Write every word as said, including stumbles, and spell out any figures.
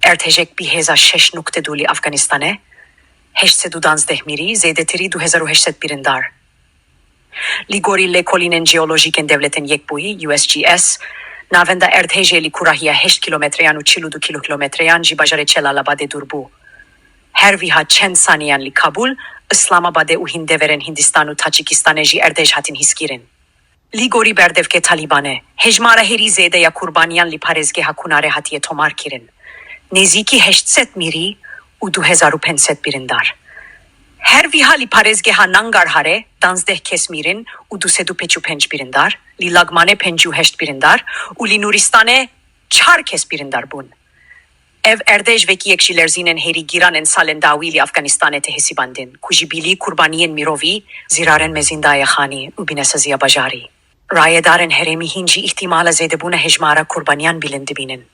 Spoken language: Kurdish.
Erdhejek bi hêza şeş nokte du li Afganistanê, heşt sed û duwazdeh mirî, zêdetirî du hezar û heşt sed birîndar. Li gorî lêkolînên jeolojîk ên Dewletên Yekbûyî, U S G S, navenda erdhejê li kurahiya heşt kîlometreyan û çil û du kîlometreyan ji bajarê Celalabadê dûr bû. Her wiha çend saniyan li Kabul, Îslamabadê û hin deverên Hindistan û Tacikistanê jî erdhej hatin hîskirin. Li gorî berdevkê Talîbanê, hejmara herî zêde ya qurbaniyan li parêzgeha Kunarê hatiye tomarkirin. Nêzîkî heşt sed mirî û du hezar û pênc sed birîndar. Her wiha li parêzgeha Nangarharê duwazdeh kes mirin û du sed û pêncî û pênc birîndar, li Lagmanê pêncî û heşt birîndar û li Nûristanê çar kes birîndar bûn. Ev erdhej wekî yek ji lerzînên herî giran ên salên dawî li Afganistanê tê hesibandin, ku ji bilî qurbaniyên mirovî, zirarên mezin daye xanî û binesaziya bajarî. Rayedarên herêmî hîn jî îhtîmala zêdebûna hejmara qurbaniyan bilind dibînin.